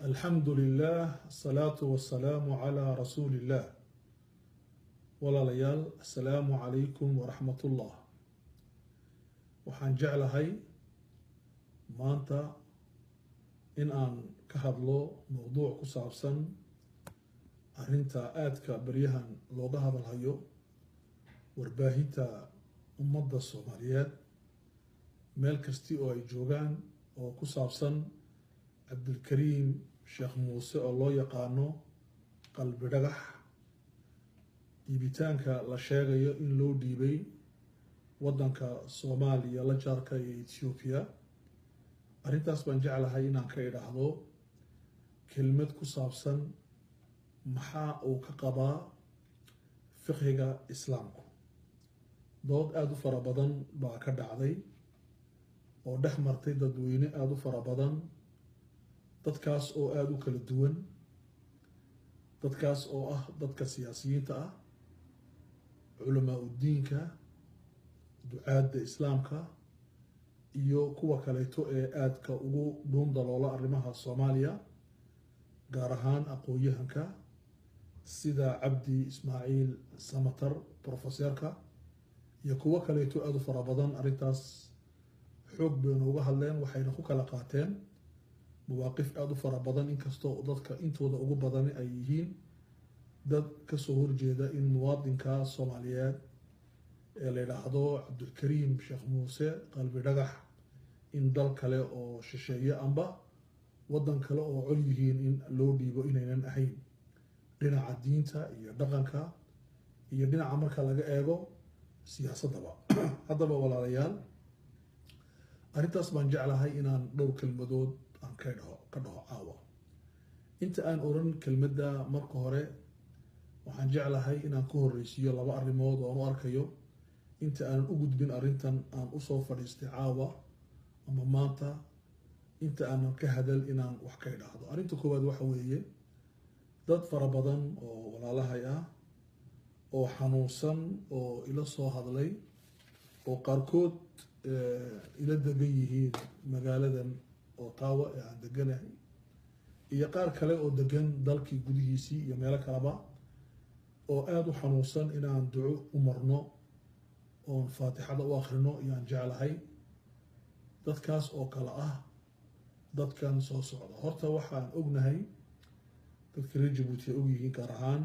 Alxamdu lilah, asalaatu wasalaamu calaa rasuuli illah. Walaalayaal, assalaamu calaykum waraxmatullah. Waxaan jeclahay maanta in aan ka hadlo mowduuc ku saabsan arrinta aadka baryahan looga hadalhayo warbaahinta ummadda Soomaaliyeed meel kasti oo ay joogaan, oo ku saabsan Cabdilkariim Sheekh Muuse oo loo yaqaano Qalbi Dhagax, dhiibitaanka la sheegayo in loo dhiibay waddanka Soomaaliya la jaarka iyo Ethiopia. Arrintaas baan jeclahay inaan ka idhaahdo kelmad ku saabsan maxaa uu ka qabaa fiqhiga Islaamku. Dood aada u fara badan baa ka dhacday oo dhex martay dadweyne aada u fara badan, dadkaas oo aada u kala duwan, dadkaas oo ah dadka siyaasiyiinta ah, culamaa udiinka, ducaadda Islaamka iyo kuwa kaleeto ee aadka ugu dhuun daloola arrimaha Soomaaliya, gaar ahaan aqoon-yahanka sida Cabdi Ismaaciil Samatar, professeerka, iyo kuwo kaleeto aada u fara badan. Arrintaas xoog bayna uga hadleen, waxayna ku kala qaateen mawaaqif aada u fara badan, inkastoo dadka intooda ugu badani ay yihiin dad kasoo horjeeda in muwaadinka Soomaaliyeed ee la yidhaahdo Cabdulkariim Sheekh Muuse Qalbi Dhagax in dal kale oo shisheeye amba waddan kale oo col yihiin in loo dhiibo inaynan ahayn dhinaca diinta iyo dhaqanka iyo dhinaca marka laga eego siyaasaddaba. Haddaba walaalayaal, arrintaas baan jeclahay inaan dhowr kelmadood aan ka dhaho caawa. Inta aan oran kelmadda, marka hore waxaan jeclahay inaan ka horreysiiyo laba arrimood oo aan u arkayo inta aanan u gudbin arrintan aan usoo fadhiistay caawa ama maanta, inta aanan ka hadal inaan wax ka idhaahdo. Arrinta koowaad waxa weeye dad fara badan oo walaalahay ah oo xanuunsan oo ila soo hadlay, oo qaarkood ila degan yihiin magaaladan Ottawa ee aan deganahay, iyo qaar kale oo degan dalkii gudihiisii iyo meelo kaleba, oo aada u xanuunsan, inaan duco u marno oon Faatixada u akhrino iyaan jeclahay. Dadkaas oo kale ah dadkan soo socda. Horta waxaan ognahay, dadka reer Jabuuti ay ogyihiin gaar ahaan,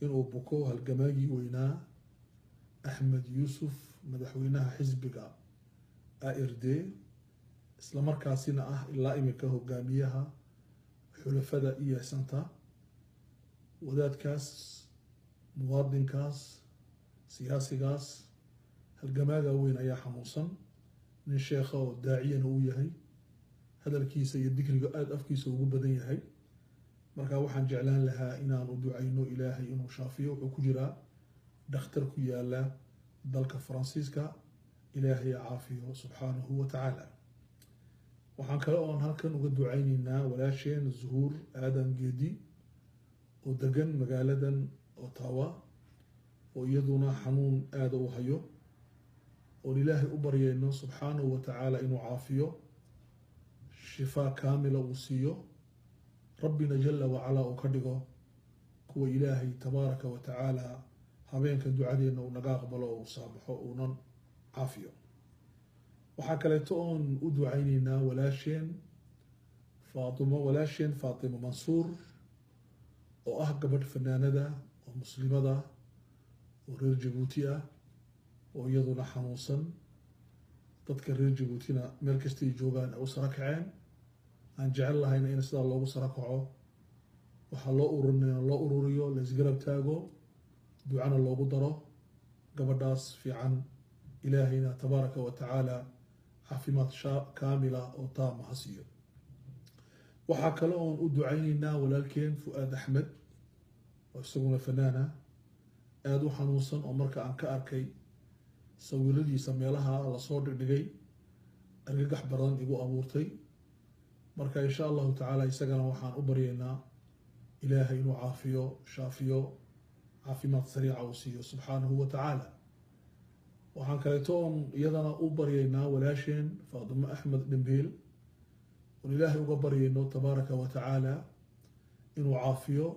inuu buko halgamaagii weynaa Axmed Yuusuf, madaxweynaha xisbiga ARD, islamarkaasina ah ilaa iminka hogaamiyaha xulafada iyo santa. Wadaadkaas, muwaadinkaas, siyaasigaas, halgamaaga weyn ayaa xanuunsan. Nin sheekha oo daaciyana uu yahay, hadalkiisa iyo dikriga aada afkiisa ugu badan yahay. Marka waxaan jeclaan lahaa inaan u ducayno Ilaahay inuu shaafiyo. Wuxuu ku jiraa dhakhtar ku yaala dalka Faransiiska. Ilaahay caafiyo subxaanahu wa tacaala. Waxaan kale oon halkan uga ducayneynaa walaasheen Zuhuur Aadan Geedi oo degan magaaladan Ottawa, oo iyaduna xanuun aada u hayo, oon Ilaahay u baryayno subxaanahu wa tacaala inuu caafiyo, shifaa kaamila uu siiyo, Rabbina jala wacalaa uu ka dhigo kuwa Ilaahay tabaaraka wa tacaala habeenka ducadeenna uu naga aqbalo oo uu saamaxo uunan caafiyo. Waxaa kaleeto oon u ducayneynaa walaasheen Faatimo, walaasheen Faatimo Mansuur, oo ah gabadh fanaanada oo muslimada oo reer Jabuuti ah, oo iyaduna xanuunsan. Dadka reer Jabuutina meel kastay joogaan ay u sara kaceen, aan jecel lahayna in sidaa loogu sara kaco, waxaa loo ururinaya loo ururiyo, la isgarab taago, ducana loogu daro gabadhaas fiican. Ilaahayna tabaaraka wa tacaala caafimaad kaamila oo taama ha siiyo. Waxaa kale oon u ducayneynaa walaalkeen Fu-aad Axmed, oo isaguna fanaana aada u xanuunsan, oo marka aan ka arkay sawiradiisa meelaha lasoo dhigdhigay argagax badan igu abuurtay. Marka insha Allahu tacaala isagana waxaan u baryaynaa Ilaahay inuu caafiyo, shaafiyo, caafimaad sariica uu siiyo subxaanahu wa tacaala. Waxaan kaleeto oon iyadana u baryaynaa walaasheen Faatimo Axmed Dhimbiil. Oon Ilaahay uga baryayno tabaaraka wa tacaala inuu caafiyo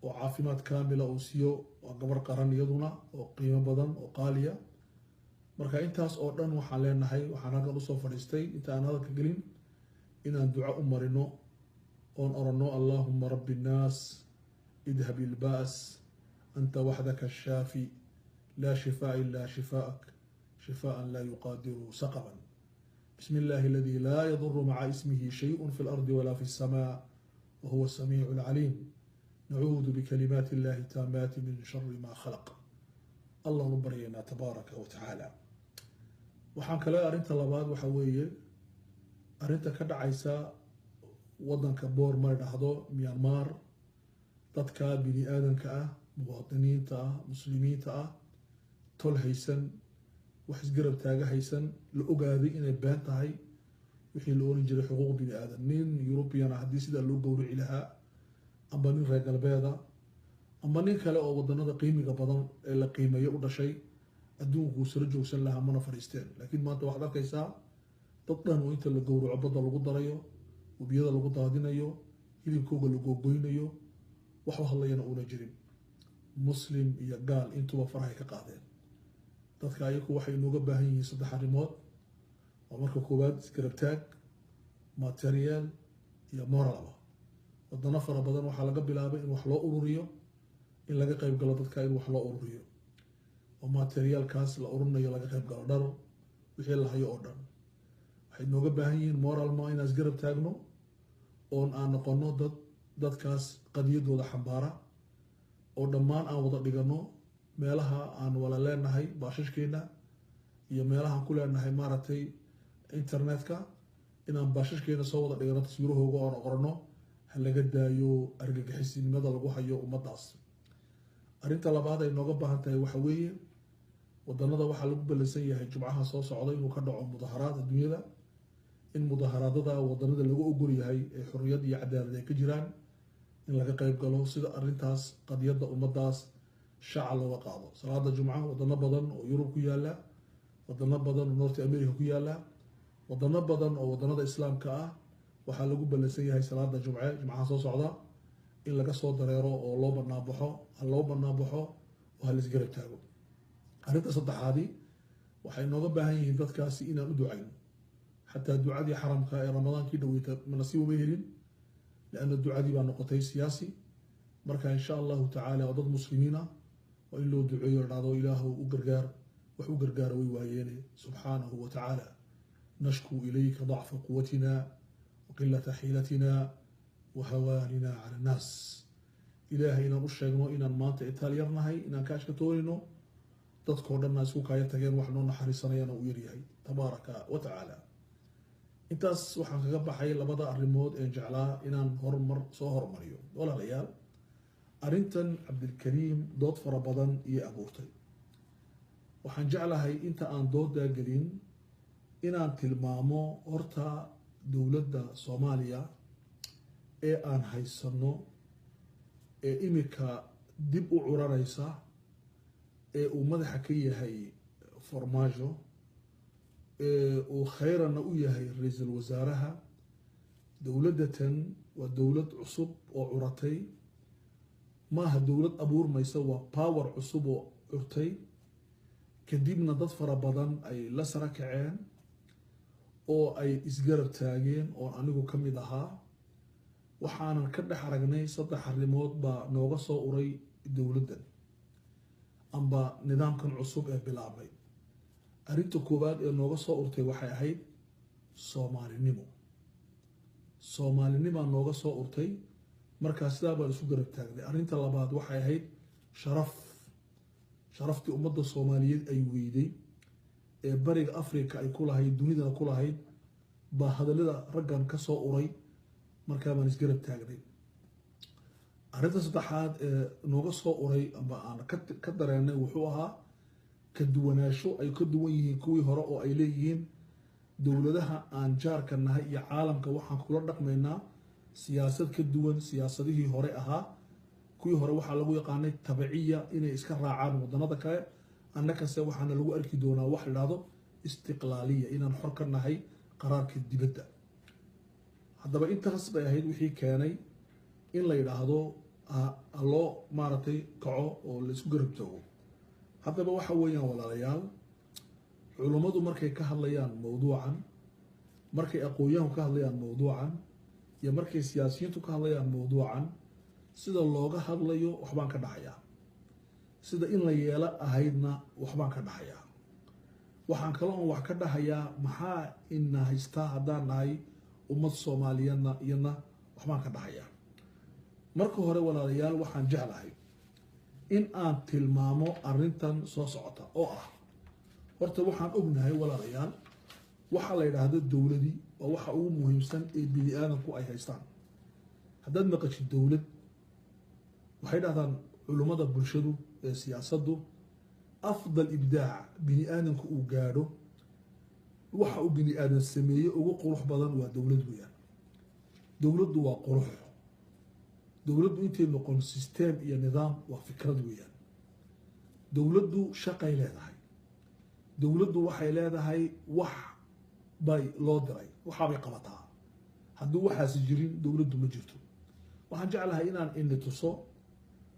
oo caafimaad kaamila uu siiyo. Waa gabarh qaran iyaduna oo qiimo badan oo qaaliya. Marka intaas oo dhan waxaan leenahay, waxaan halkan usoo fadhiistay inta aan hadalka gelin inaan duco u marino oon oranno: "Allahuma rabbi innaas, idhab ilba's, anta waxdaka ashaafi, laa shifaa ila shifaak, shifaaan laa yuqaadiru saqaman. Bismi illahi aladi laa yaduru maca ismihi shayء fi اlardi wala fi الsama wahuwa asamiicu alcaliim. Nacuudu bikalimaati illahi taamaati min shari ma khalaq." Allahnu baryaynaa tabaaraka wa tacaala. Waxaan kale, arrinta labaad waxa weeye arrinta ka dhacaysa wadanka Boorma la dhahdo, Myanmar. Dadka bini aadanka ah, muwaadiniinta ah, muslimiinta ah, tol haysan, wax isgarab taaga haysan, la ogaaday inay been tahay wixii la oran jiray xuquuq bini aadan. Nin European ah haddii sidaa loo gowrici lahaa, amba nin reer galbeeda, amba nin kale oo wadanada qiimiga badan ee la qiimeeyo u dhashay, adduunkuu sala joogsan lahaa, mana fadhiisteen. Laakiin maanta waxaad arkaysaa dad dhan oo inta la gowraco badda lagu darayo, webiyada lagu daadinayo, hilibkooga la googoynayo, wax u hadlayana uuna jirin. Muslim iyo gaal intuba farahay ka qaadeen dadka. Ayaku waxay inooga baahan yihiin saddex arrimood. Waa marka koowaad isgarabtaag material iyo moralaba. Wadano fara badan waxaa laga bilaabay in wax loo ururiyo, in laga qayb galo dadka, in wax loo ururiyo oo materialkaas la ururinayo laga qayb galo, dhar, wixii la hayo oo dhan. Waxay nooga baahan yihiin moral ma inaan isgarab taagno oon aan noqono dad dadkaas qadiyadooda xambaara, oo dhammaan aan wada dhigano meelaha aan wala leenahay baashashkeena iyo meelahaan ku leenahay maaragtay internetka, inaan baashashkeena soo wada dhigano taswiirahooga oon qorano: ha laga daayo argagixisinimada lagu hayo ummaddaas. Arrinta labaad ay nooga baahan tahay waxa weeye, wadanada waxaa lagu ballansan yahay Jumcaha soo socda inuu ka dhaco mudaharaad adduunyada, in mudaharaadada wadanada lagu ogol yahay ee xorriyad iyo cadaalad ay ka jiraan in laga qayb galo, sida arrintaas qadiyadda ummaddaas shaaca looga qaado. Salaada Jumca wadano badan oo Yurub ku yaala, wadano badan oo North America ku yaala, wadano badan oo wadanada Islaamka ah, waxaa lagu ballansan yahay salaada Jumce Jumcaha soo socda in laga soo dareero oo loo banaanbaxo. Ha loo banaanbaxo oo ha laisgarab taago. Arrinta saddexaadi, waxay nooga baahan yihiin dadkaasi inaan u ducayno. Xataa ducadii xaramka ee Ramadaankii dhaweyta nasiib uma helin, lianna ducadii baa noqotay siyaasi. Marka insha Allahu tacaala oo dad muslimiin ah waa in loo duceeyo, la dhahdo: "Ilaahu u gargaar, wax u gargaara way waayeene." Subxaanahu wa tacaala, nashkuu ilayka dacfa quwatina wa qilata xiilatina wa hawaanina cala annaas. Ilaahay inaan u sheegno inaan maanta itaal yarnahay, inaan kaashka toonayno, dadkoo dhanna isku kaaya tageen, wax noo naxariisanayana uu yaryahay tabaaraka wa tacaala. Intaas waxaan kaga baxay labada arrimood een jeclaa inaan horumar soo horumariyo. Walaalayaal, arrintan Cabdilkariim dood fara badan iyo abuurtay. Waxaan jeclahay inta aan doodaa gelin inaan tilmaamo horta dowladda Soomaaliya ee aan haysano ee imika dib u curanaysa ee uu madaxa ka yahay Farmaajo, ee uu Khayrana u yahay ra-iisul wasaaraha. Dowladdatan waa dowlad cusub oo curatay, maaha dowlad abuurmaysa, waa power cusub oo curtay. Kadibna dad fara badan ay la sara kaceen oo ay isgarab taageen, oon anigu ka mid ahaa. Waxaanan ka dhex aragnay saddex arrimood baa nooga soo uray dowladdan amba nidaamkan cusub ee bilaabmay. Arrinta koowaad ee nooga soo urtay waxay ahayd Soomaalinimo. Soomaalinimaa nooga soo urtay, markaa sidaa baan isu garab taagnay. Arrinta labaad waxay ahayd sharaf, sharaftii ummadda Soomaaliyeed ay weyday ee Bariga Africa ay ku lahayd, dunidana ku lahayd, baa hadallada raggan ka soo uray, markaa baan isgarab taagnay. Arrinta saddexaad ee nooga soo uray amba aan ka dareennay wuxuu ahaa ka duwanaansho ay ka duwan yihiin kuwii hore, oo ay leeyihiin dowladaha aan jaarka nahay iyo caalamka waxaan kula dhaqmaynaa siyaasad ka duwan siyaasadihii hore ahaa. Kuwii hore waxaa lagu yaqaanay tabiciya, inay iska raacaan wadanada kale. Annakase waxaana lagu arki doonaa wax la dhahdo istiqlaaliya, inaan xor ka nahay qaraarka dibadda. Haddaba intaas bay ahayd wixii keenay in la yidhaahdo ha loo maaragtay kaco oo laisku garab toogo. Haddaba waxa weeyaan, walaalayaal, culummadu markay ka hadlayaan mawduucan, markay aqoon-yahanku ka hadlayaan mawduucan, iyo markay siyaasiyiintu ka hadlayaan mawduucan, sida looga hadlayo waxbaan ka dhahayaa, sida in la yeelo ahaydna waxbaan ka dhahayaa. Waxaan kale oon wax ka dhahayaa maxaa ina haystaa haddaan nahay ummad Soomaaliyeedna, iyadna waxbaan ka dhahayaa. Marka hore, walaalayaal, waxaan jeclahay in aan tilmaamo arrintan soo socota oo ah, horta waxaan ognahay, walaalayaal, waxaa la yidhaahdo dowladii waa waxa ugu muhiimsan ee bini aadamku ay haystaan. Haddaad maqashid dowlad, waxay dhahdaan culummada bulshadu ee siyaasaddu, afdal ibdaac bini aadamku uu gaadho, waxa uu bini aadam sameeye ugu qurux badan waa dowlad weeyaan. Dowladdu waa qurux. Dowladdu intay noqon system iyo nidaam, waa fikrad weeyaan. Dowladdu shaqay leedahay. Dowladdu waxay leedahay wax bay loo diray, waxaabay qabataa. Haddii waxaasi jirin, dowladdu ma jirto. Waxaan jeclahay inaan ini tuso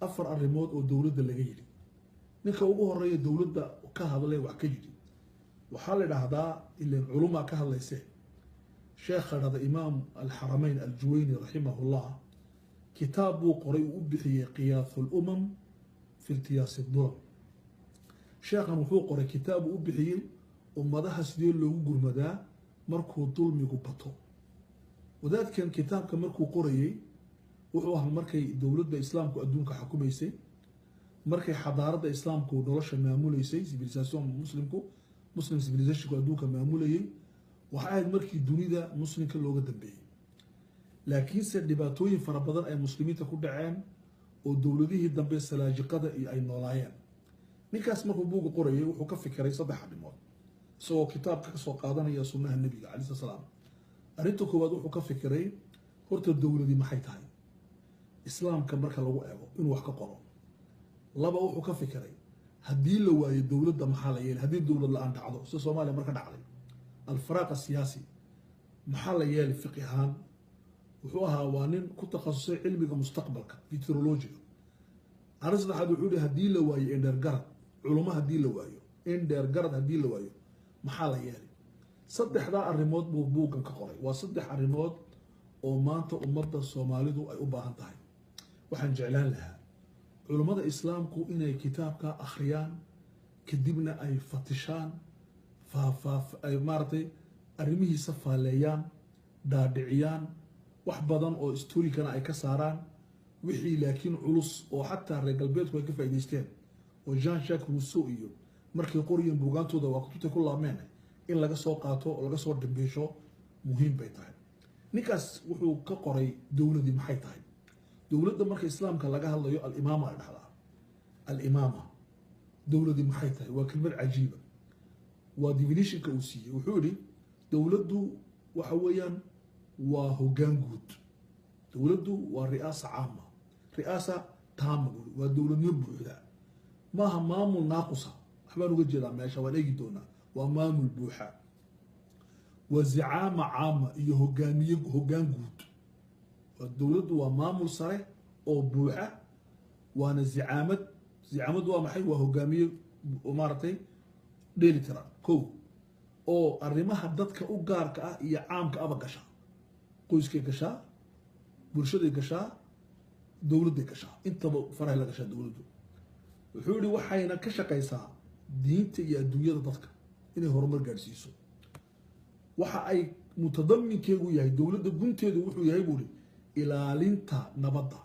afar arrimood oo dowladda laga yidhi. Ninka ugu horeeya dowladda ka hadlay, wax ka yidhi, waxaa la idhaahdaa, ilan culumaa ka hadlayse, sheekha dhada Imaam Alxaramayn Aljuweyni raximahullah. Kitaab buu qoray uu u bixiyey Qiyaasu Lumam fi Iltiyaasi Dulm. Sheekhan wuxuu qoray kitaab uu u bixiyey ummadaha sidee loogu gurmadaa markuu dulmigu bato. Wadaadkan kitaabka markuu qorayey wuxuu ahaa markay dowladda Islaamku adduunka xukumaysay, markay xadaaradda Islaamku nolosha maamuleysay, civilisation muslimku, Muslim civilizationku adduunka maamulayay. Waxay ahayd markii dunida muslimka looga dambeeyey, laakiinse dhibaatooyin fara badan ay muslimiinta ku dhaceen oo dowladihii dambe Salaajiqada iyo ay noolaayeen. Ninkaas markuu buuga qorayay wuxuu ka fikiray saddex arrimood, isagoo kitaabka kasoo qaadanaya sunnaha Nebiga calai slat slaam. Arrinta koowaad wuxuu ka fikiray, horta dowladii maxay tahay Islaamka marka lagu eego, inuu wax ka qoro. Laba, wuxuu ka fikiray haddii la waayo dowladda maxaa la yeelay, haddii dowlad la-aan dhacdo sida Soomaaliya marka dhacday, alfaraaq asiyaasi, maxaa la yeelay fiqi ahaan. Wuxuu ahaa, waa nin ku takhasusay cilmiga mustaqbalka, futurologyga. Arrin saddexaad wuxuu yihi, haddii la waayo indheer garad, culamo haddii la waayo, indheer garad haddii la waayo, maxaa la yeelay? Saddexdaa arrimood buu buuggan ka qoray. Waa saddex arrimood oo maanta ummadda Soomaalidu ay u baahan tahay. Waxaan jeclaan lahaa culummada Islaamku inay kitaabka akhriyaan, kadibna ay fatishaan, faafaaf ay maaragtay arrimihiisa faaleeyaan, dhaadhiciyaan, wax badan oo storykana ay ka saaraan, wixii laakiin culus oo xataa reer galbeedku ay ka faa'idaysteen oo Jean Jacques Rousseau iyo markay qoriyeen buugaantooda waa kutubtay ku laabmeen, in laga soo qaato oo laga soo dambeysho muhiim bay tahay. Ninkaas wuxuu ka qoray dowladii maxay tahay. Dowladda marka Islaamka laga hadlayo alimaama la dhahdaa. Alimaama, dowladii maxay tahay, waa kelmad cajiiba. Waa definitionka uu siiyey. Wuxuu yihi, dowladdu waxa weeyaan waa hoggaan guud. Dowladdu waa ri'aasa caama, ri'aasa taama buuri, waa dowladnimo buuxda, maaha maamul naaqusa. Waxbaan uga jeedaa meesha, waan eegi doonaa. Waa maamul buuxa, waa zicaama caama iyo hogaamiye, hoggaan guud. Dowladdu waa maamul sare oo buuxa, waana zicaamad. Zicaamadu waa maxay? Waa hogaamiye maaragtay dheeli tiran ko oo arrimaha dadka u gaarka ah iyo caamka aba gasha. Qoyskay gashaa, bulshaday gashaa, dowladday gashaa, intaba farahay la gashaa dowladdu. Wuxuu yihi, waxayna ka shaqaysaa diinta iyo adduunyada dadka inay horumar gaadhsiiso. Waxa ay mutadaminkeegu yahay dowladda gunteedu wuxuu yahay, buu ihi, ilaalinta nabadda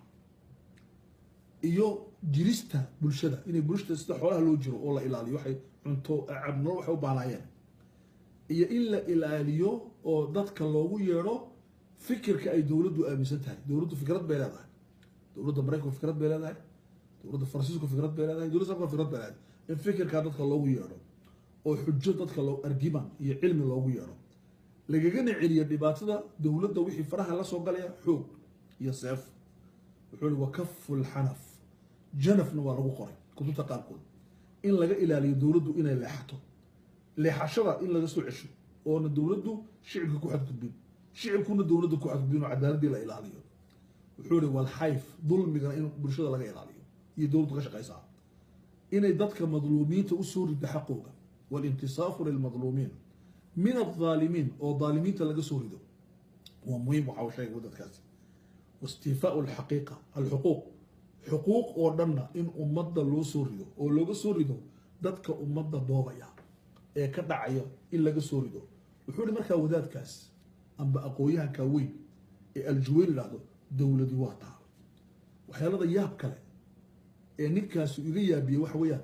iyo jirista bulshada, inay bulshada sida xoolaha loo jiro oo la ilaaliyo, waxay cunto, cab, nolol waxay u baahnaayeen, iyo in la ilaaliyo oo dadka loogu yeedho fikirka ay dowladdu aaminsan tahay. Dowladdu fikrad bay leedahay. Dowladda Maraykanku fikrad bay leedahay, dowladda Faransiisku fikrad bay leedahay, dowladda Islamka fikrad bay leedahay. In fikirkaa dadka loogu yeedho oo xujo dadka loo argument iyo cilmi loogu yeedho, lagagana celiyo dhibaatada dowladda wixii faraha la soo galaya, xoog iyo seef. Wuxuu ihi, wakafu lxanaf, janafna waa lagu qoray kutubta qaarkood, in laga ilaaliyo dowladdu inay leexato, leexashada in laga soo cesho oona dowladdu shicibka ku xadgudbin. Shicibkuna dowladda ku xadgudbin oo cadaaladii la ilaaliyo. Wuxuu ihi walxayf, dulmigana in bulshada laga ilaaliyo iyo dowladdu ka shaqaysaa inay dadka madluumiinta usoo riddo xaqooga, walintisaafu lilmadluumiin min aldaalimiin, oo daalimiinta laga soo rido waa muhiim. Waxa uu sheegay dadkaasi wastiifaau alxaqiiqa alxuquuq, xuquuq oo dhanna in ummadda loo soo rido oo looga soo rido dadka ummadda boobaya ee ka dhacaya in laga soo rido. Wuxuu ihi markaa wadaadkaas amba aqoon-yahanka weyn ee Aljuweyni idhahdo, dowladi waa taa. Waxyaalada yaab kale ee ninkaasu iga yaabiyey waxa weeyaan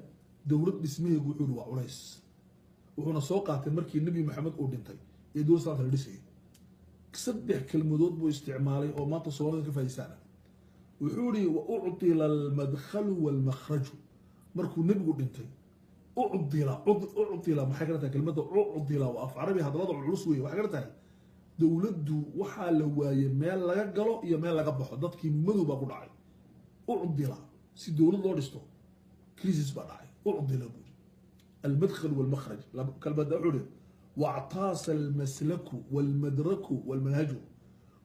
dowlad dhismaheegu, wuxuu ihi, waa culays. Wuxuuna soo qaatay markii Nebi Maxamed uu dhintay ee dowlad Islamka la dhisayay. Saddex kelmadood buu isticmaalay oo maanta Soomaalida ka faa'iisaana. Wuxuu ihi wa ucdila almadkhalu waalmakhraju. Markuu nebigu dhintay, ucdila, ucdila maxay kala tahay? Kelmadda ucdila waa af Carabi, hadallada culus wey. Waxay kala tahay dowladdu waxaa la waayey meel laga galo iyo meel laga baxo, dadkii madow baa ku dhacay. Ucdila, si dowlad loo dhisto crisis baa dhacay. Ucdila buuri almadkhal walmakhraj. Kalmada wuxuu ihi wactaasa almaslaku walmadraku walmanhaju.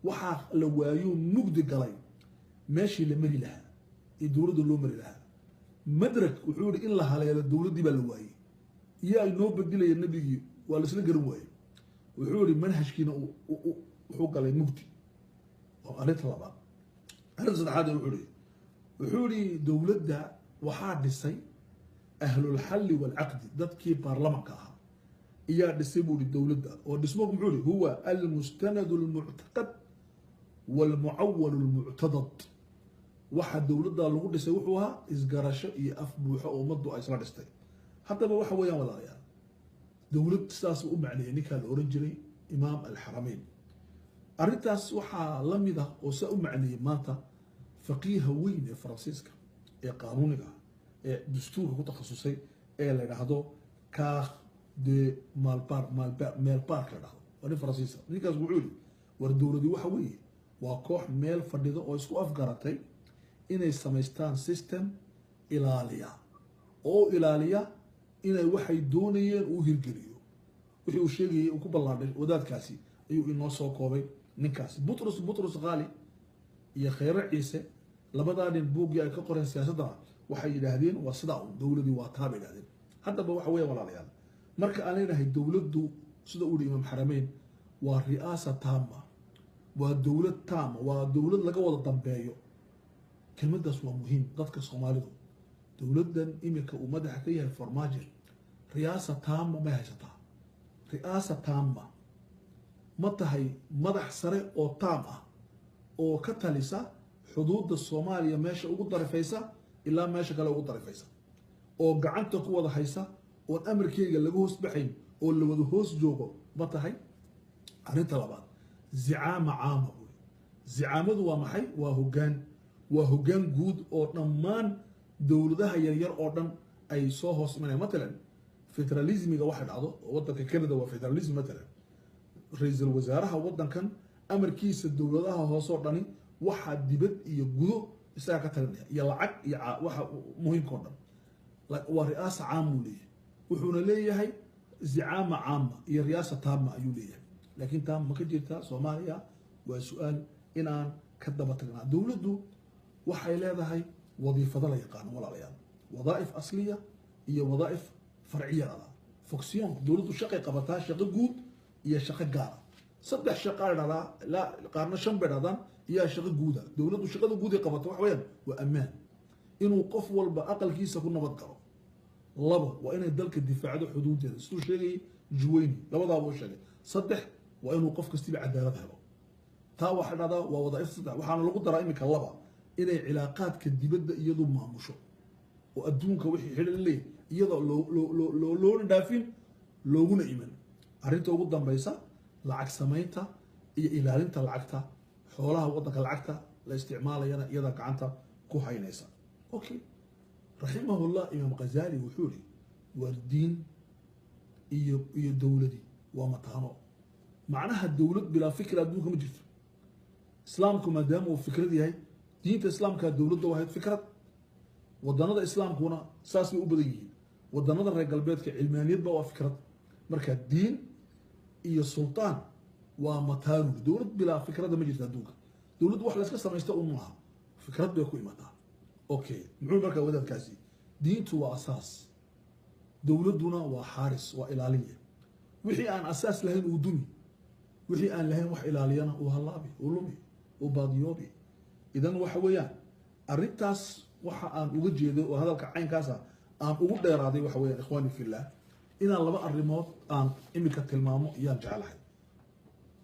Waxaa la waayuu mugdi galay meeshii la mari lahaa ee dowladda loo mari lahaa. Madrak wuxuu yihi in la haleelo dowladdii baa la waayey, iyo ay noo bedilaya nebigii waa laisla garan waayey. Wuxuu yihi manhajkiina wuxuu galay mugdi. Waa arrinta labaad. Arrinta saddexaad wuxuu yihi dowladda waxaa dhisay ahlulxalli waalcaqdi, dadkii baarlamanka ahaa iyaa dhisay buu ihi dowladda. Oo dhismogu muxuu ihi huwa almustanadu almuctaqad waalmucawalu almuctadad. Waxa dowladda lagu dhisay wuxuu ahaa isgarasho iyo af buuxo oo ummaddu ay isla dhistay. Haddaba waxa weeyaan, walaalayaal, dowlad sidaas u macneeyay ninkaa la oran jiray Imaam Alxarameyn. Arrintaas waxaa la mid ah oo saa u macneeyey maanta faqiiha weyn ee Faransiiska ee qaanuuniga ah ee dastuurka ku takhasusay ee la idhaahdo Karl de Malbar Melpark la dhahdo. Waa nin Faransiisa ninkaas. Wuxuu yihi war dowladi waxa weeye waa koox meel fadhido oo isku afgaratay inay samaystaan system ilaaliya oo ilaaliya inay waxay doonayeen uu hirgeliyo. Wixii uu sheegayay uu ku ballaadhay wadaadkaasi ayuu inoo soo koobay ninkaasi. Butros Butros Khali iyo Khayre Ciise, labadaa nin buuggii ay ka qoreen siyaasaddana waxay yidhaahdeen waa sidaa un, dowladii waa taa bay yidhahdeen. Haddaba waxa weya, walaalayaal, marka aan leenahay dowladdu sida uu yihi Imaam Xarameyn waa ri'aasa taama, waa dowlad taama, waa dowlad laga wada dambeeyo. Kelmaddaas waa muhiim. Dadka Soomaalidu, dowladdan iminka uu madaxa ka yahay Farmaajo riyaasa taama may haysataa? Ri'aasa taama ma tahay madax sare oo taam ah oo ka talisa xuduudda Soomaaliya meesha ugu darifaysa ilaa meesha kale ugu darifaysa, oo gacanta ku wada haysa, oon amarkeyga laga hoos baxayn oo la wada hoos joogo ma tahay? Arrinta labaad, zicaama caama buuri. Zicaamadu waa maxay? Waa hoggaan, waa hoggaan guud oo dhammaan dowladaha yaryar oo dhan ay soo hoos imanayaan. Matalan federalismiga waxa dhacdo oo waddanka Canada waa federalism. Matalan ra-iisul wasaaraha waddankan amarkiisa dowladaha hoose oo dhani waxaa dibad iyo gudo isagaa ka talinaya, iyo lacag iyo waxa muhiimka o dhan. Waa ri'aasa caam uu leeyahay. Wuxuuna leeyahay zicaama caama iyo riyaasa taama ayuu leeyahay. Laakiin taama ma ka jirtaa Soomaaliya? Waa su-aal inaan ka daba tagnaa. Dowladdu waxay leedahay wadiifado la yaqaano, walaalayaal, wadaa'if asliya iyo wadaa'if farciya dhada fonction. Dowladdu shaqay qabataa, shaqo guud iyo shaqo gaara. Saddex shaqaa dhahdaa ilaa qaarna shan bay dhahdaan iyaa shaqo guuda. Dowladdu shaqada guud ay qabato waxa weyaan waa ammaan, inuu qof walba aqalkiisa ku nabad galo. Labo, waa inay dalka difaacdo xuduudeeda, siduu sheegayay Juweyni, labadaaba u sheegay. Saddex, waa inuu qof kastiba cadaalad helo. Taa waxaa dhahdaa waa wadaa'if saddex. Waxaana lagu daraa iminka laba, inay cilaaqaadka dibadda iyadu maamusho oo adduunka wixii xidhan leeyahy iyadoo loo loona dhaafin looguna iman. Arrinta ugu dambaysa, lacag samaynta iyo ilaalinta lacagta, xoolaha waddanka, lacagta la isticmaalayana iyada gacanta ku haynaysa. Okay, raximahullah Imaam Khazali wuxuu yihi waar diin iyo dowladii waa mataano. Macnaha dowlad bilaa fikra adduunka ma jirto. Islaamku maadaama uu fikrad yahay, diinta islaamkaa dowladda u ahayd fikrad. Wadanada islaamkuna saas bay u badan yihiin. Wadanada reer galbeedka cilmaaniyad ba waa fikrad. Marka diin iyo sultaan Waa mataanug. Dowlad bilaa fikradda ma jirta adduunka. Dowladdu wax layska samaysta un maaha, fikrad bay ku imataa. Okay, muxuu markaa wadaadkaasi? Diintu waa asaas, dowladduna waa xaaris, waa ilaaliya. Wixii aan asaas lahayn uu dumi, wixii aan lahayn wax ilaaliyana uu hallaabi, uu lumi, uu baadiyoobi. Idan waxa weeyaan arrintaas waxa aan uga jeedo oo hadalka caynkaasa aan ugu dheeraaday waxa weeyaan, ikhwaani fillah, inaan laba arrimood aan iminka tilmaamo iyaan jeclahay.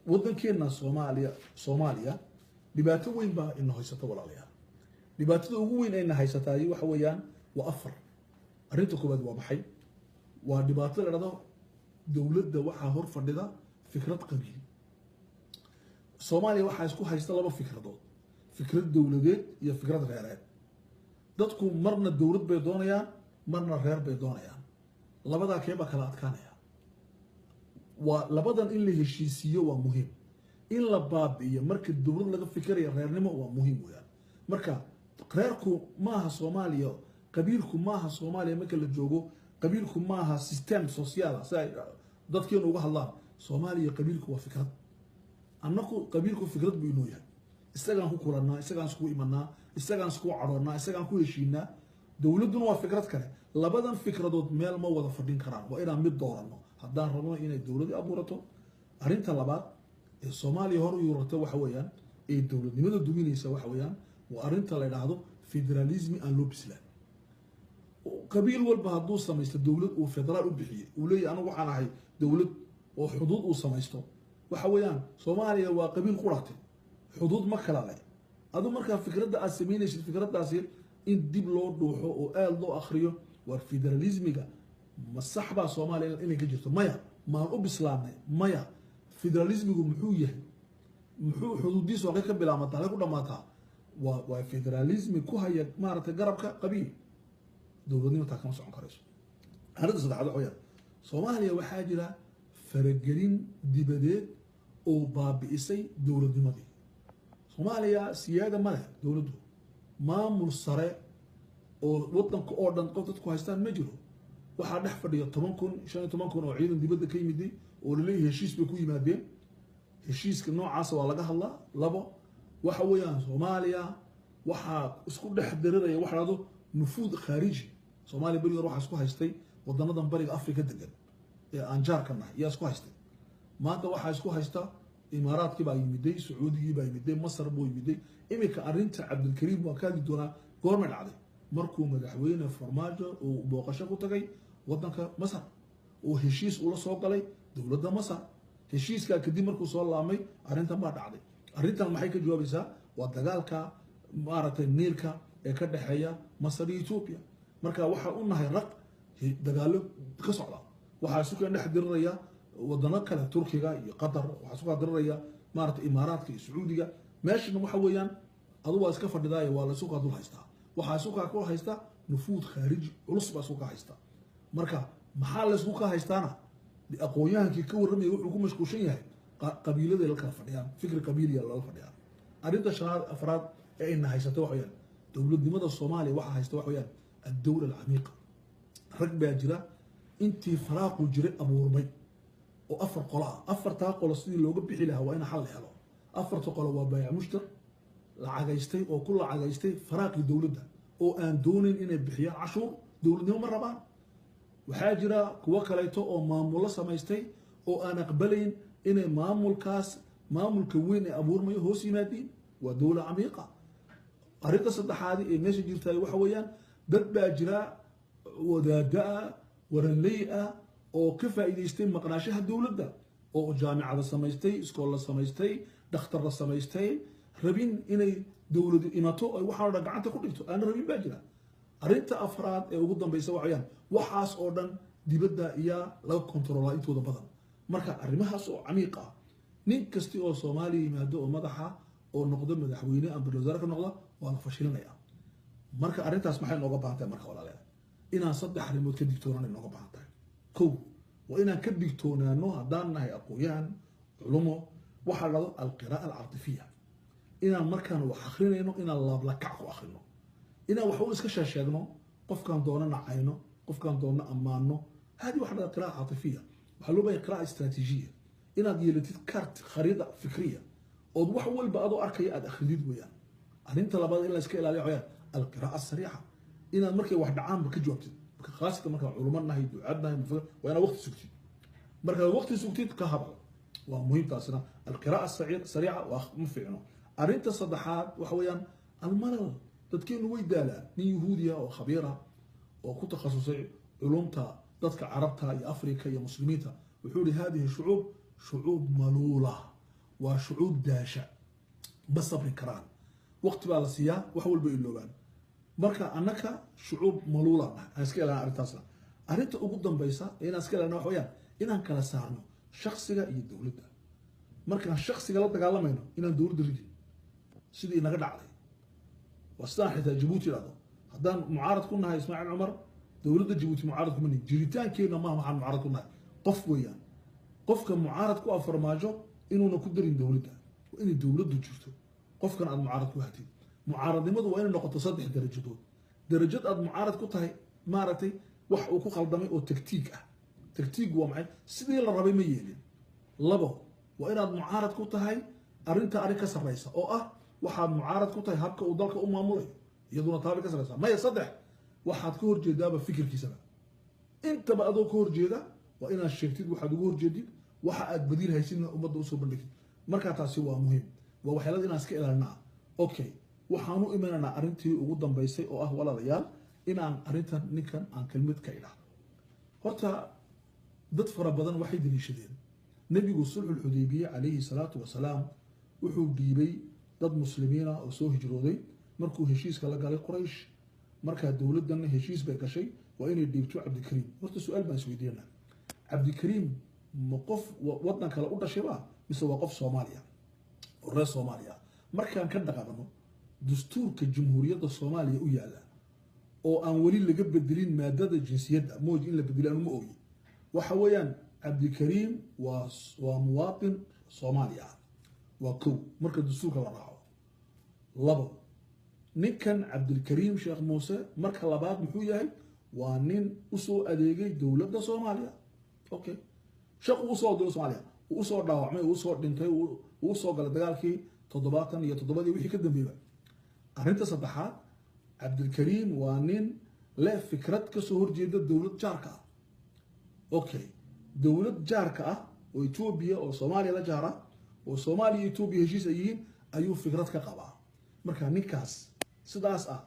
Waddankeenna Soomaaliya dhibaato weyn baa ina haysata, walaalayaal. Dhibaatada ugu weyn ayna haysataay waxa weeyaan waa afar. Arrinta koowaad waa maxay? Waa dhibaato la dhahdo dowladda waxaa hor fadhida fikrad qabiil. Soomaaliya waxaa isku haysta laba fikradood: fikrad dowladeed iyo fikrad reereed. Dadku marna dowlad bay doonayaan, marna reer bay doonayaan. Labadaa kee baa kala adkaanaya? Waa labadan in la heshiisiiyo waa muhiim, in la baabi'iyo marka dowlad laga fikiraya reernimo waa muhiim weyaan. Marka reerku maaha Soomaaliya, qabiilku maaha Soomaaliya marka la joogo. Qabiilku maaha système social si ay dadkeenu uga hadlaan. Soomaaliya qabiilku waa fikrad. Annaku qabiilku fikrad buu inoo yahay. Isagaan ku kulannaa, isagaan iskugu imanaa, isagaan iskugu cadhoonnaa, isagaan ku heshiinaa. Dowladduna waa fikrad kale. Labadan fikradood meel ma wada fadhin karaan, waa inaan mid dooranno haddaan rabno inay dowladii abuurato. Arrinta labaad ee Soomaaliya hor u yuurata waxa weeyaan, ee dowladnimada duminaysa waxa weeyaan, waa arrinta la idhaahdo federalismi aan loo bislaan. Qabiil walba hadduu samaysto dowlad uu federaal u bixiyey, uu leeyahy anigu waxaan ahay dowlad, oo xuduud uu samaysto, waxa weeyaan Soomaaliya waa qabiil qurate, xuduud ma kala leh. Adu markaa fikradda aad samaynaysid, fikraddaasi in dib loo dhuuxo oo aada loo akriyo. War federalismiga ma sax baa Soomaaliya inay ka jirto? Maya. Maan u bislaanay? Maya. Federalismigu muxuu yahay? Muxuu xuduudiisu halkay ka bilaamataa, halkay ku dhamaataa? Waa federalismi ku haya maaragtay garabka qabiil. Dowladnimo taa kama socon karayso. Arrinta saddexaad waxa weyaan, Soomaaliya waxaa jira faragelin dibadeed oo baabi'isay dowladnimadii Soomaaliya. Siyaada ma leh dowladdu, maamul sare oo wadanka oo dhan qof dadku haystaan ma jiro. Waxaa dhex fadhiya 10,000, 15,000 oo ciidan dibadda ka yimiday oo laleeyahay heshiis bay ku yimaadeen. Heshiiska noocaasa waa laga hadlaa. Labo waxa weeyaan, Soomaaliya waxaa isku dhex dariraya waxa dhahdo nufuud khaariji. Soomaaliya beriga hore waxaa isku haystay wadanadan Bariga Afrika degan ee aan jaarka nahay yaa isku haystay. Maanta waxaa isku haysta Imaaraadkii baa yimiday, Sacuudigii baa yimiday, Masar buu yimiday. Iminka arrinta Cabdilkariim waan ka hadli doonaa. Goormay dhacday? Markuu Madaxweyne Farmaajo uu booqasho ku tagay wadanka Masar oo heshiis ula soo galay dowladda Masar, heshiiskaa kadib markuu soo laamay arrintan baa dhacday. Arrintan maxay ka jawaabaysaa? Waa dagaalka maaragtay Niilka ee ka dhexeeya Masar iyo Ethiopia. Marka waxaa u nahay raq dagaalo ka socda. Waxaa isu keen dhex diriraya wadano kale, Turkiga iyo Qatar. Waxaa isu kala diriraya maaragtay Imaaraadka iyo Sacuudiga. Meeshana waxa weeyaan adu waa iska fadhidaayo, waa la isu kaa dul haystaa. Waxaa isu kaa ku haysta nufuud khaariji culus baa isu kaa haysta. Marka maxaa laysku ka haystaana? Aqoon-yahankii ka warramaya wuxuu ku mashquulshan yahay qabiiladay la kala fadhiyaan, fikri qabiiliya lala fadhiyaan. Arrinta shanaad, afraad ee ayna haysato waxa weyaan, dowladnimada Soomaaliya waxaa haysta waxa weyaan addawla alcamiiqa. Rag baa jira intii faraaqu jiray abuurmay oo afar qolo ah. Afartaa qolo sidii looga bixi lahaa waa in xal la helo. Afarta qolo waa baayac mushtar lacagaystay oo ku lacagaystay faraaqii dowladda oo aan doonayn inay bixiyaan cashuur, dowladnimo ma rabaan. Waxaa jira kuwo kaleeto oo maamullo samaystay oo aan aqbalayn inay maamulkaas, maamulka weyn ee abuurmayo, hoos yimaadiin. Waa dowla camiiqa. Arrinta saddexaadi ee meesha jirtaay waxa weeyaan, dad baa jira wadaada ah, waranley ah, oo ka faa'iidaystay maqnaashaha dowladda oo jaamicada samaystay, iskoolla samaystay, dhakhtarra samaystay, rabin inay dowladu imato ay waxaan o dhan gacanta ku dhigto aana rabin baa jira. Arrinta afraad ee ugu dambaysa waxa weyaan, waxaas oo dhan dibadda iyaa laga kontaroolaa intooda badan. Marka arrimahaas oo camiiq ah, nin kasti oo Soomaaliya yimaado oo madaxa oo noqdo madaxweyne ama ra wasaare ka noqda, waa la fashilinaya. Marka arrintaas maxay nooga baahan tahay? Marka walaalayaal, inaan saddex arrimood ka digtoonaan nooga baahan tahay. Kow, waa inaan ka digtoonaano haddaan nahay aqoon-yahan culumo waxaa la dhahdo alqiraa'a alcaatifiya, inaan markaan wax akrinayno inaan laablakac ku akrino, inaan wax u iska sheesheegno, qofkaan doona nacayno, qofkaan doona ammaano. Hadi waxa dhahda qira'a caatifiya. Waxaa loo baahay qira'a istraatiijiya, Inaad yeelatid carte, khariida fikriya, ood wax walba adoo arkaya aad akhridid weeyaan. Arrinta labaad in la iska ilaaliyo waxaweyaan alqiraa'a asariica, inaad markay wax dhacaanba ka jawaabtid. Marka khaasatan markaan culimo nahay, ducaad nahay, waa inaad waqti sugtid. Markaad waqti sugtid ka hadal, waa muhiim taasina. Alqiraa'a sariica waa ma fiicno. Arrinta saddexaad waxa weeyaan almalal. Dadkeenu way daalaan. Nin yahuudiya oo khabiira oo ku takhasusay culumta dadka Carabta iyo Afrika iyo Muslimiinta wuxuu yihi: "Hadihi shucuub shucuub maluula." Waa shucuub daasha, ma sabri karaan. Waqti baa la siiyaa, wax walba iloobaan. Marka annaka shucuub maluula nahay, aan iska ilaalina arrintaasna. Arrinta ugu dambaysa ee inaan iska ilaalina waxa weyaan inaan kala saarno shaksiga iyo dowladda. Markaan shaksiga la dagaalamayno, inaan dowladda ridin sidii inaga dhacday. Waa sidaan xitaa Jabuuti idhahdo: haddaan mucaarad ku nahay Ismaaciil Cumar, dowladda Jabuuti mucaarad kuma nihin. Jiritaankeenna maaha waxaan mucaarad ku nahay, qof weeyaan. Qofka mucaarad ku ah Farmaajo inuuna ku darin dowladda. Waa inay dowladdu jirto qofkan aad mucaarad ku hatid. Mucaaradnimadu waa inay noqoto saddex darajadood. Darajad aad mucaarad ku tahay, maaragtay, wax uu ku khaldamay oo tagtiig ah. Tagtiig waa maxay? Sidii la rabay ma yeelin. Labo, waa inaad mucaarad ku tahay arrinta arrin ka sarreysa, oo ah waxaad mucaarad ku tahay habka uu dalka u maamulayo, iyaduna taabay ka sarreysa. Maya, saddex, waxaad ka horjeedaaba fikirkiisaba. Intaba adoo ka horjeeda waa inaad sheegtid waxaad ugu horjeedid, waxa aad badiil haysidna ummadda usoo bandhigtid. Markaa taasi waa muhiim, waa waxyaalada inaan iska ilaalinaa. Okay, waxaan u imanaynaa arrintii ugu dambaysay oo ah, walaalayaal, inaan arrintan ninkan aan kelmad ka idhaahdo. Horta dad fara badan waxay daliishadeen nebigu sulxulxudaybiye calayhi salaatu wasalaam wuxuu dhiibay dad muslimiina oo soo hijrooday markuu heshiiska la galay Quraysh. Markaa dowladdanna heshiis bay gashay, waa inay dhiibto Cabdikariim. Horta su-aal baan isweydiinaa: Cabdikariim ma qof waddan kale u dhashayba mise waa qof Soomaaliya oo reer Soomaaliya? Markaan ka dhaqaaqno dastuurka Jamhuuriyadda Soomaaliya u yaala oo aan weli laga bedelin maadada jinsiyadda, mooj in la bedelo anu ma ogi, waxa weeyaan Cabdikariim waa muwaatin Soomaaliya ah. Waa kow marka dastuurka la raaco. Labo, ninkan Cabdilkariim Sheekh Muuse marka labaad muxuu yahay? Waa nin usoo adeegay dowladda Soomaaliya. Okay, shaqu usoo dowladda Soomaaliya, uu usoo dhaawacmay, uu usoo dhintay, uu usoo galay dagaalkii 77-dii wixii ka dambeeyba. Arrinta saddexaad, Cabdilkariim waa nin leh fikrad kasoo horjeeda dowlad jaarka ah. Okay, dowlad jaarka ah oo Etoobiya oo Soomaaliya la jaara, oo Soomaaliya iyo Etoobiya heshiis ay yihiin, ayuu fikrad ka qabaa. Marka ninkaas sidaas ah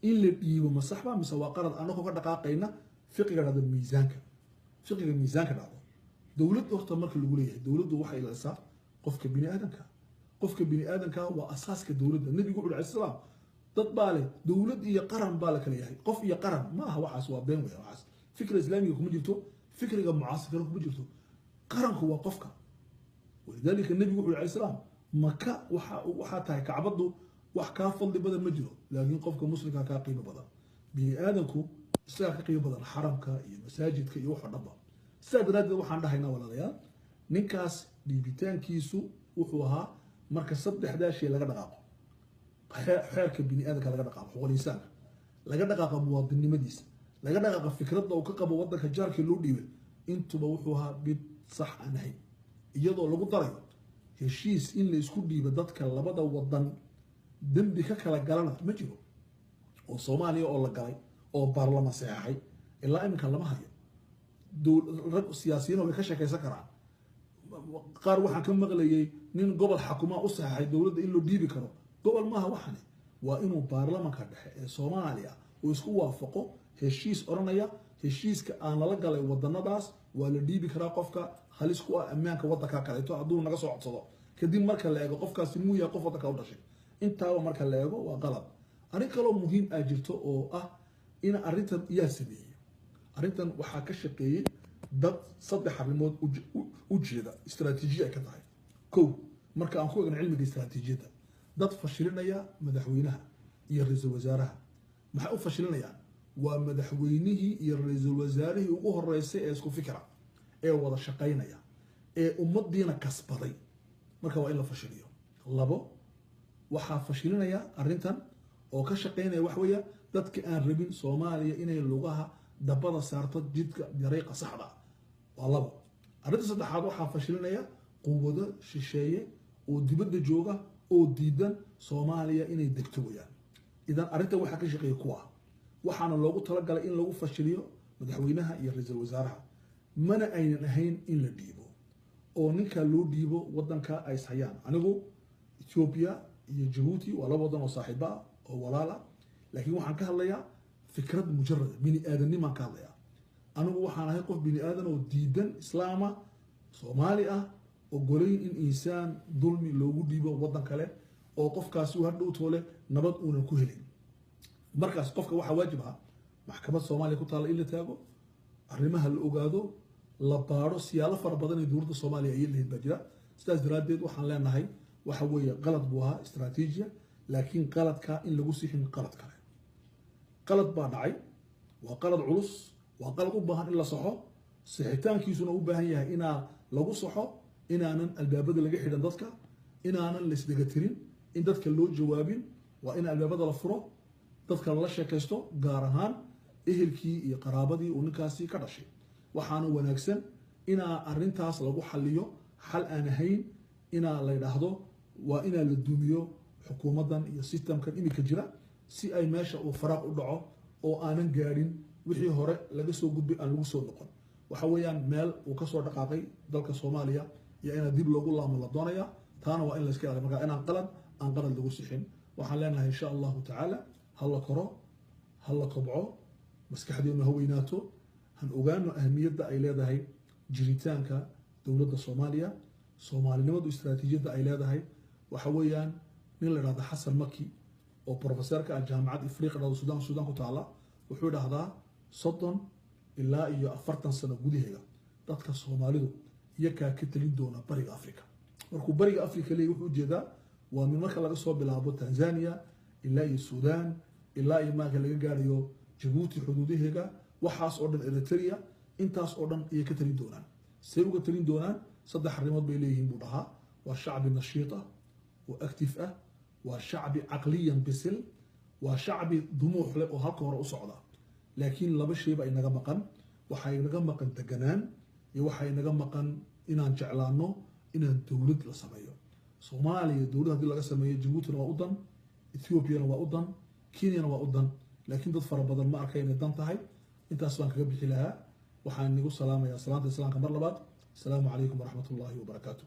in la dhiibo ma saxba mise waa qalad? Anagoo ka dhaqaaqayna fiqiga dhahdo miisaanka, fiqiga miisaanka dhahdo dowlad, horta marka lagu leeyahay dowladdu waxay ilaalisaa qofka bini aadamka. Qofka bini aadamka waa asaaska dowladda. Nebigu wuxu alayhi salaam, dad baa leh dowlad iyo qaran baa la kala yahay, qof iyo qaran ma aha. Waxaas waa been weya. Waxaas fikra islaamiga kuma jirto, fikriga mucaasirkana kuma jirto. Qaranku waa qofka. Walidaalika nebigu wuxu alayhi salaam, Maka waxa waxaa tahay Kacbaddu wax kaa fadli badan ma jiro, laakiin qofka muslimka kaa qiimo badan. Bini aadamku isagaa ka qiimo badan xaramka iyo masaajidka iyo waxoo dhanba. Sidaa daraaddeed waxaan dhahaynaa, walaalayaal, ninkaas dhiibitaankiisu wuxuu ahaa, marka saddexdaa shay laga dhaqaaqo, xeerka bini aadamka laga dhaqaaqo, xuquuqul insaanka laga dhaqaaqa, muwaadinnimadiisa laga dhaqaaqa, fikradda uu ka qabo waddanka jaarkii loo dhiibay, intuba wuxuu ahaa mid sax aan ahayn. Iyadoo lagu darayo heshiis in la isku dhiibo dadka labada wadan dembi ka kala galana ma jiro, oo Soomaaliya oo la galay oo baarlamaan saxeexay ilaa iminka lama hayo. Rag siyaasiyiin way ka sheekaysan karaan. Qaar waxaan ka maqlayay nin gobol xakumaa u saxeexay dowladda in loo dhiibi karo gobol. Maaha waxani, waa inuu baarlamanka dhexe ee Soomaaliya uu isku waafaqo heshiis odhanaya heshiiska aan lala galay wadanadaas waa la dhiibi karaa qofka halis ku ah ammaanka waddanka kaleeto hadduu naga soo codsado, kadib marka la eego qofkaasi muu yahay qof waddanka u dhashay. Intaaba marka la eego waa qalad. Arrin kaloo muhiim ah jirto oo ah in arrintan yaa sameeyey. Arrintan waxaa ka shaqeeyey dad saddex arrimood u jeeda, istaraatiijiya ay ka tahay. Kow, marka aan ku egno cilmiga istaraatiijiyadda, dad fashilinaya madaxweynaha iyo ra-iisul wasaaraha. Maxay u fashilinayaan? Waa madaxweynihii iyo ra-iisul wasaarihii ugu horeysay ee isku fikra ee wada shaqaynaya ee ummaddiina kasbaday. Marka waa in la fashiliyo. Labo, waxaa fashilinaya arrintan oo ka shaqaynaya wax weeya dadka aan rabin Soomaaliya inay lugaha dabada saarto jidka dariiqa saxda ah. Waa labo. Arrinta saddexaad, waxaa fashilinaya Quwado shisheeye oo dibadda jooga oo diidan Soomaaliya inay degto weyaan. Idan arrintan waxaa ka shaqeeya kuwa, waxaana loogu talagalay in lagu fashiliyo madaxweynaha iyo ra-iisul wasaaraha. Mana aynan ahayn in la dhiibo oo ninkaa loo dhiibo wadanka ay ishayaan. Anigu Ethiopia iyo Jabuuti waa laba wadan oo saaxiiba ah oo walaal ah, laakiin waxaan ka hadlayaa fikrad mujarada, bini aadamnimaan ka hadlayaa. Anigu waxaan ahay qof bini aadan oo diidan, islaama, Soomaali ah, ogolayn in insaan dulmi loogu dhiibo wadan kale oo qofkaasi uu hadhow toole nabad uunan ku helin. Markaas qofka waxaa waajib ah maxkamad Soomaaliya ku taalla in la taago, arrimaha la ogaado, la baaro. Siyaalo fara badan ee dowladda Soomaaliya ay lahayd baa jira. Sidaas daraaddeed waxaan leenahay waxa weeye qalad buu ahaa istaraatiijiya, laakiin qaladka in lagu sixin qalad kale. Qalad baa dhacay, waa qalad culus, waa qalad u baahan in la saxo, sixitaankiisuna u baahan yahay inaa lagu saxo inaanan albaabada laga xidhan dadka, inaanan la isdhegatirin, in dadka loo jawaabin. Waa in albaabada la furo, dadka lala sheekaysto, gaar ahaan ehelkii iyo qaraabadii uu ninkaasi ka dhashay. Waxaana wanaagsan inaa arrintaas lagu xaliyo xal aan ahayn inaa la yidhaahdo waa inaa la dumiyo xukuumaddan iyo systemkan imika jira, si ay meesha uu faraaq u dhaco oo aanan gaadhin wixii hore laga soo gudbay aan lagu soo noqon. Waxa weeyaan meel uu kasoo dhaqaaqay dalka Soomaaliya iyo inaa dib loogu laamo la doonaya, taana waa in la iska ilaaliyo. Marka inaan qalad aan qalad lagu sixin waxaan leenahay, insha Allahu tacaala, ha la koro, ha la kobco, maskaxdeenu ha weynaato, han ogaano ahamiyadda ay leedahay jiritaanka dowladda Soomaaliya, soomaalinimadu istaraatiijiyadda ay leedahay. Waxa weeyaan nin la dhahda Xasan Maki oo professorka ah jaamacad Ifriiqa dhahdo Suudaan ku taala, wuxuu dhahdaa 30 ilaa iyo 40 sano gudaheeda dadka Soomaalidu iyakaa ka telin doona Bariga Africa. Markuu Bariga Africa leeyahy, wuxuu ujeedaa waa min marka laga soo bilaabo Tanzania ilaa iyo Suudaan ilaa iyo marka laga gaarayo Jabuuti xuduudaheega, waxaas oo dhan, Eritrea, intaas oo dhan ayay ka talin doonaan. Say uga talin doonaan? Saddex arrimood bay leeyihiin buu dhahaa: waa shacbi nashiit ah oo active ah, waa shacbi caqliyan bisil, waa shacbi dumuux leh oo halka hore u socda. Laakiin laba shay baa inaga maqan. Waxaa inaga maqan deganaan iyo waxaa inaga maqan inaan jeclaano inaan dowlad la sameeyo Soomaaliya. Dowlad haddii laga sameeyo, Jabuutina waa u dan, Ethiopiana waa u dan, Kenyana waa u dan, laakiin dad fara badan ma arkay inay dan tahay. Intaas baan kaga bixi lahaa. Waxaan nigu salaamayaa salaanta islaamka mar labaad. Asalaamu calaykum waraxmat ullaahi wabarakaatu.